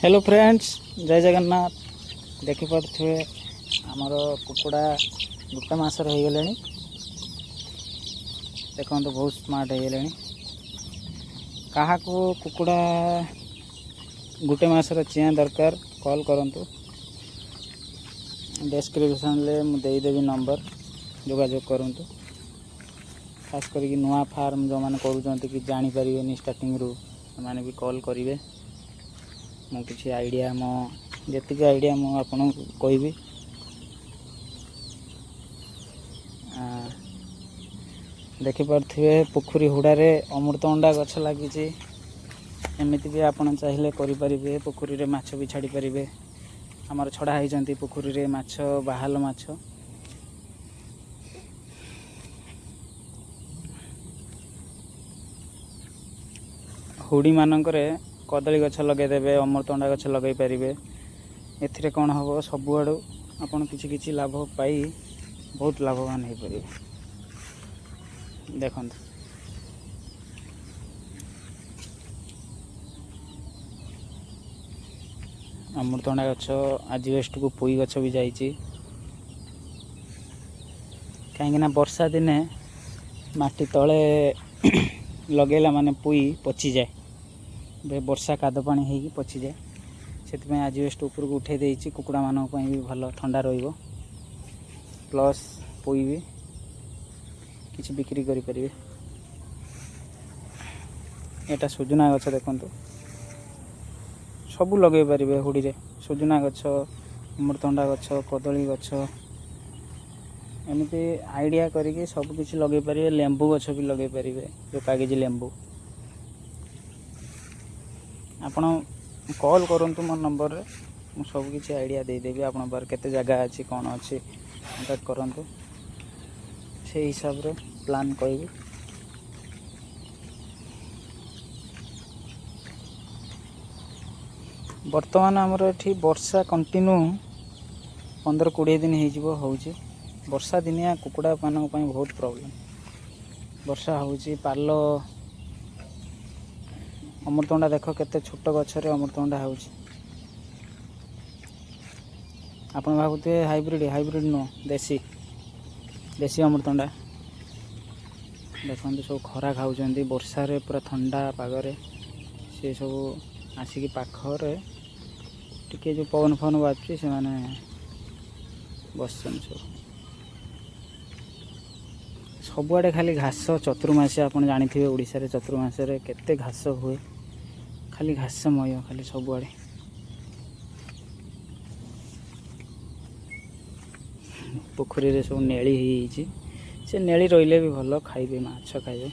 Hello friends, ଜୟ ଜଗନ୍ନାଥ। ଦେଖିପାରୁଥିବେ, ଆମର କୁକୁଡ଼ା ଗୋଟେ ମାସର ହେଇଗଲେଣି। ଦେଖନ୍ତୁ, ବହୁତ ସ୍ମାର୍ଟ ହେଇଗଲେଣି। କାହାକୁ କୁକୁଡ଼ା ଗୋଟେ ମାସର ଚିଆଁ ଦରକାର, କଲ୍ କରନ୍ତୁ। ଡେସ୍କ୍ରିପସନ୍ରେ ମୁଁ ଦେଇଦେବି ନମ୍ବର, ଯୋଗାଯୋଗ କରନ୍ତୁ। ଖାସ୍ କରିକି ନୂଆ ଫାର୍ମ ଯେଉଁମାନେ କରୁଛନ୍ତି କି ଜାଣିପାରିବେନି ଷ୍ଟାର୍ଟିଂରୁ, ସେମାନେ ବି କଲ୍ କରିବେ। ମୁଁ କିଛି ଆଇଡ଼ିଆ, ମୋ ଯେତିକି ଆଇଡ଼ିଆ ମୁଁ ଆପଣଙ୍କୁ କହିବି। ଦେଖିପାରୁଥିବେ, ପୋଖରୀ ହୁଡ଼ାରେ ଅମୃତଭଣ୍ଡା ଗଛ ଲାଗିଛି। ଏମିତି ବି ଆପଣ ଚାହିଁଲେ କରିପାରିବେ। ପୋଖରୀରେ ମାଛ ବି ଛାଡ଼ିପାରିବେ। ଆମର ଛଡ଼ା ହେଇଛନ୍ତି ପୋଖରୀରେ ମାଛ, ବାହାଲ ମାଛ। ହୁଡ଼ିମାନଙ୍କରେ କଦଳୀ ଗଛ ଲଗାଇଦେବେ, ଅମୃତଭଣ୍ଡା ଗଛ ଲଗାଇ ପାରିବେ। ଏଥିରେ କ'ଣ ହେବ, ସବୁଆଡ଼ୁ ଆପଣ କିଛି କିଛି ଲାଭ ପାଇ ବହୁତ ଲାଭବାନ ହେଇପାରିବେ। ଦେଖନ୍ତୁ, ଅମୃତଭଣ୍ଡା ଗଛ, ଆଜବେଷ୍ଟକୁ ପୋଇ ଗଛ ବି ଯାଇଛି। କାହିଁକିନା ବର୍ଷା ଦିନେ ମାଟି ତଳେ ଲଗେଇଲା ମାନେ ପୋଇ ପଚିଯାଏ, ବର୍ଷା କାଦ ପାଣି ହେଇକି ପଚିଯାଏ। ସେଥିପାଇଁ ଆଜବେଷ୍ଟ ଉପରକୁ ଉଠାଇ ଦେଇଛି। କୁକୁଡ଼ାମାନଙ୍କ ପାଇଁ ବି ଭଲ, ଥଣ୍ଡା ରହିବ, ପ୍ଲସ୍ ପୋଇ ବି କିଛି ବିକ୍ରି କରିପାରିବେ। ଏଇଟା ସୁଜୁନା ଗଛ। ଦେଖନ୍ତୁ, ସବୁ ଲଗେଇ ପାରିବେ ହୁଡ଼ିରେ। ସୁଜୁନା ଗଛ, ଅମୃତଭଣ୍ଡା ଗଛ, କଦଳୀ ଗଛ, ଏମିତି ଆଇଡ଼ିଆ କରିକି ସବୁ କିଛି ଲଗେଇ ପାରିବେ। ଲେମ୍ବୁ ଗଛ ବି ଲଗେଇ ପାରିବେ, ଯେଉଁ କାଗଜି ଲେମ୍ବୁ। ଆପଣ କଲ୍ କରନ୍ତୁ ମୋ ନମ୍ବରରେ, ମୁଁ ସବୁ କିଛି ଆଇଡ଼ିଆ ଦେଇଦେବି। ଆପଣଙ୍କ ପାଖରେ କେତେ ଜାଗା ଅଛି, କ'ଣ ଅଛି, କଣ୍ଟାକ୍ଟ କରନ୍ତୁ, ସେଇ ହିସାବରେ ପ୍ଲାନ୍ କହିବି। ବର୍ତ୍ତମାନ ଆମର ଏଠି ବର୍ଷା କଣ୍ଟିନ୍ୟୁ 15-20 ଦିନ ହେଇଯିବ ହେଉଛି। ବର୍ଷା ଦିନିଆ କୁକୁଡ଼ାମାନଙ୍କ ପାଇଁ ବହୁତ ପ୍ରୋବ୍ଲେମ୍। ବର୍ଷା ହେଉଛି, ପାଲ। ଅମୃତଭଣ୍ଡା ଦେଖ, କେତେ ଛୋଟ ଗଛରେ ଅମୃତଭଣ୍ଡା ହେଉଛି। ଆପଣ ଭାବୁଥିବେ ହାଇବ୍ରିଡ଼। ହାଇବ୍ରିଡ଼ ନୁହଁ, ଦେଶୀ, ଦେଶୀ ଅମୃତଭଣ୍ଡା। ଦେଖନ୍ତୁ, ସବୁ ଖରା ଖାଉଛନ୍ତି ବର୍ଷାରେ। ପୁରା ଥଣ୍ଡା ପାଗରେ ସେ ସବୁ ଆସିକି ପାଖରେ ଟିକେ ଯେଉଁ ପବନ ଫବନ ବାଜୁଛି, ସେମାନେ ବସିଛନ୍ତି ସବୁ। ସବୁଆଡ଼େ ଖାଲି ଘାସ। ଚତୁର୍ମାସିଆ, ଆପଣ ଜାଣିଥିବେ, ଓଡ଼ିଶାରେ ଚତୁର୍ମାସରେ କେତେ ଘାସ ହୁଏ। ଖାଲି ଘାସମୟ ଖାଲି ସବୁଆଡ଼େ। ପୋଖରୀରେ ସବୁ ନେଳି ହେଇଯାଇଛି। ସେ ନେଳି ରହିଲେ ବି ଭଲ, ଖାଇବେ, ମାଛ ଖାଇବେ।